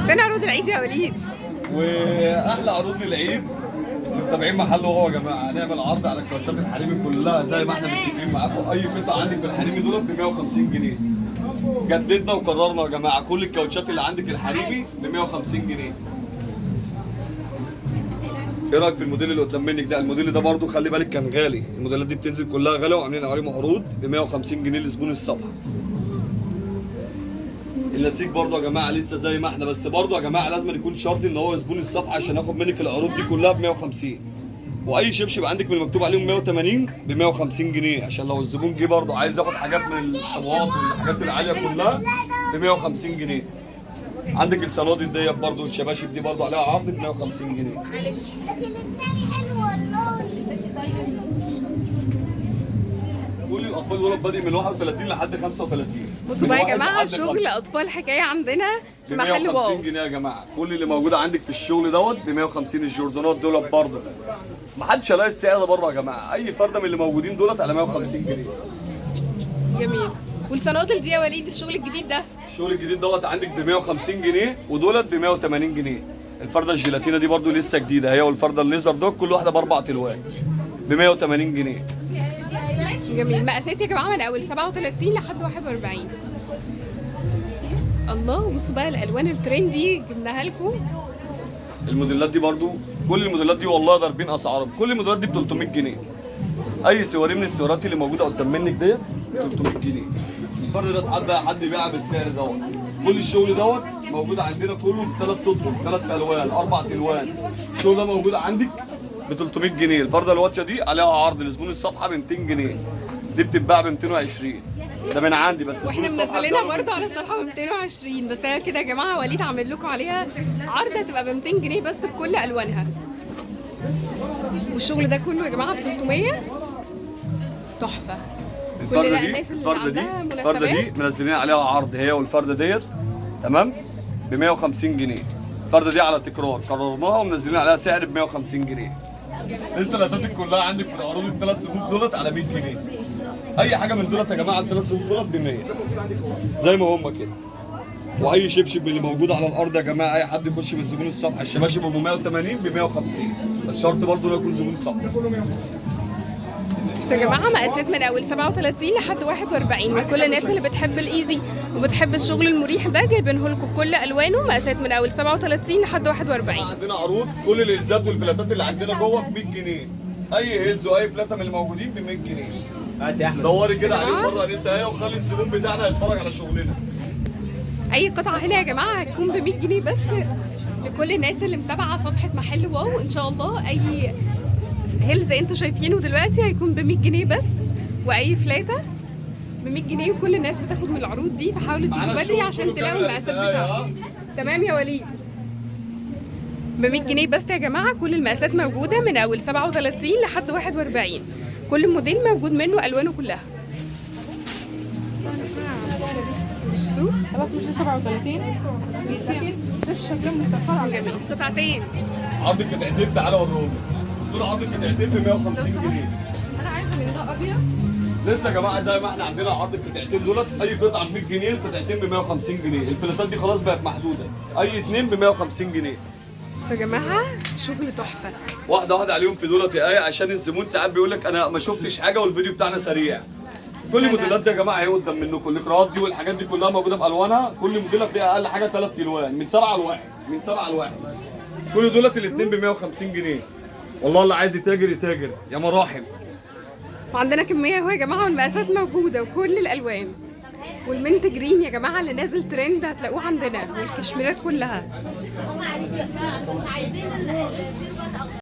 فين عروض العيد يا وليد؟ واحلى عروض للعيد متابعين محل واو يا جماعة. هنعمل عرض على الكاوتشات الحريمي كلها زي ما احنا متفقين معاكم. اي قطعه عندك في الحريمي دول ب 150 جنيه. جددنا وقررنا يا جماعة كل الكاوتشات اللي عندك الحريمي ب 150 جنيه. ايه رايك في الموديل اللي قدام منك ده؟ الموديل ده برضو خلي بالك كان غالي، الموديلات دي بتنزل كلها غالية وعاملين عليهم عروض ب 150 جنيه لزبون الصفحة. اللاسيك برضو يا جماعة لسه زي ما احنا، بس برضو يا جماعة لازم يكون شرط ان هو زبون الصفحة عشان اخد منك العروض دي كلها ب 150. واي شبشب عندك من المكتوب عليهم 180 ب 150 جنيه، عشان لو الزبون جه برضو عايز ياخد حاجات من الصبغات والحاجات العالية كلها ب 150 جنيه. عندك الصنادل ديت برضو الشباشب دي برضو عليها عرض ب 150 جنيه. لكن التاني حلو والله. كل الاطفال دول بادئ من 31 لحد 35. بصوا بقى يا جماعة، شغل اطفال حكاية عندنا في ب محل 150 واو. جنيه يا جماعة. كل اللي موجود عندك في الشغل دوت ب 150. الجوردانات دولت برضه ما حدش هيلاقي السعر ده بره يا جماعة. اي فرده من اللي موجودين دولت على 150 جنيه. جميل. والصنادل دي يا وليد الشغل الجديد ده؟ الشغل الجديد دوت عندك ب 150 جنيه ودولت ب 180 جنيه. الفرده الجيلاتينا دي برضه لسه جديدة هي والفرده الليزر دول كل واحدة باربع تلوان ب 180 جنيه. جميل. مقاسات يا جماعة من اول 37 لحد 41. الله، بصوا بقى الالوان ال trendy جبناها لكم. الموديلات دي برضو كل الموديلات دي والله ضاربين اسعارهم. كل الموديلات دي ب 300 جنيه. اي سواري من السوارات اللي موجودة قدام منك ديت 300 جنيه. الفرد ده اتحدى حد يبيعها بالسعر دوت. كل الشغل دوت موجود عندنا كله بثلاث اطقم، ثلاث الوان، اربع الوان. الشغل ده موجود عندك ب 300 جنيه. الفرده الواتشه دي عليها عرض لزبون الصفحة ب 200 جنيه. دي بتتباع ب 220. ده من عندي بس زبون واحنا الصفحة منزلينها بتاعه برضو على الصفحة ب 220 بس. هي كده يا جماعة وليد عامل لكم عليها عرض هتبقى ب 200 جنيه بس بكل الوانها. والشغل ده كله يا جماعة ب 300. تحفة. كل الفرده دي الناس اللي الفرده دي عندها الفرده دي مناسبات. منزلين عليها عرض هي والفرده ديت تمام ب 150 جنيه. الفرده دي على تكرار قررناها ومنزلين عليها سعر ب 150 جنيه. لسه الاساتيك كلها عندك في العروض الثلاث صفوف دولت على 100 جنيه. اي حاجة من دولت يا جماعة الثلاث صفوف دولت ب 100 زي ما هم كده. واي شبشب من اللي موجود على الارض يا جماعة اي حد يخش من زبون الصفحة الشباشب ب 180 ب 150، بس شرط برضه انه يكون زبون صفحة. بصوا يا جماعة مقاسات من اول 37 لحد 41. وكل الناس اللي بتحب ال easy وبتحب الشغل المريح ده جايبينه لكم بكل الوانه. مقاسات من اول 37 لحد 41. عندنا عروض كل الهيلزات والفلاتات اللي عندنا جوه ب 100 جنيه. اي heels واي فلاته من اللي موجودين ب 100 جنيه. هات يا احمد. دوري كده عليهم بره لسه اهي، وخلي الزبون بتاعنا يتفرج على شغلنا. اي قطعه هنا يا جماعة هتكون ب 100 جنيه بس. لكل الناس اللي متابعه صفحة محل واو، ان شاء الله اي heel زي انتوا شايفينه دلوقتي هيكون ب 100 جنيه بس، واي فلاته ب 100 جنيه. وكل الناس بتاخد من العروض دي، فحاولوا تيجوا معانا بدري الشغل عشان كله تلاقوا كامل يا المقاسات لسه آية، بتاعتها. ها؟ تمام يا وليد. ب 100 جنيه بس يا جماعة. كل المقاسات موجودة من اول 37 لحد 41. كل موديل موجود منه الوانه كلها. بصوا خلاص مش دي 37 بيصير الشكل متفرع. جميل. قطعتين عرض القطعتين تعالى وريهم. دول عرض القطعتين ب 150 جنيه. انا عايزه من ده ابيض. لسه يا جماعة زي ما احنا عندنا عرض القطعتين دولت اي قطعه ب 100 جنيه، القطعتين ب 150 جنيه. الفلاتات دي خلاص بقت محدودة، اي اتنين ب 150 جنيه. بصوا يا جماعة شغل تحفة. واحدة واحدة عليهم في دولت يا ايه، عشان الزبون ساعات بيقول لك انا ما شفتش حاجة والفيديو بتاعنا سريع. كل لا لا. الموديلات دي يا جماعة اهي قدام منكم، الاقراءات دي والحاجات دي كلها موجودة بالوانها. كل موديل هتلاقي اقل حاجة ثلاث الوان من 7 لواحد، من 7 لواحد. كل دولت الاثنين ب 150 جنيه. والله اللي عايز يتاجر يتاجر يا مراحب. وعندنا كمية اهو يا جماعة، والمقاسات موجودة وكل الالوان. وال mint green يا جماعة اللي نازل ترند هتلاقوه عندنا، والكشميرات كلها. هم عايزين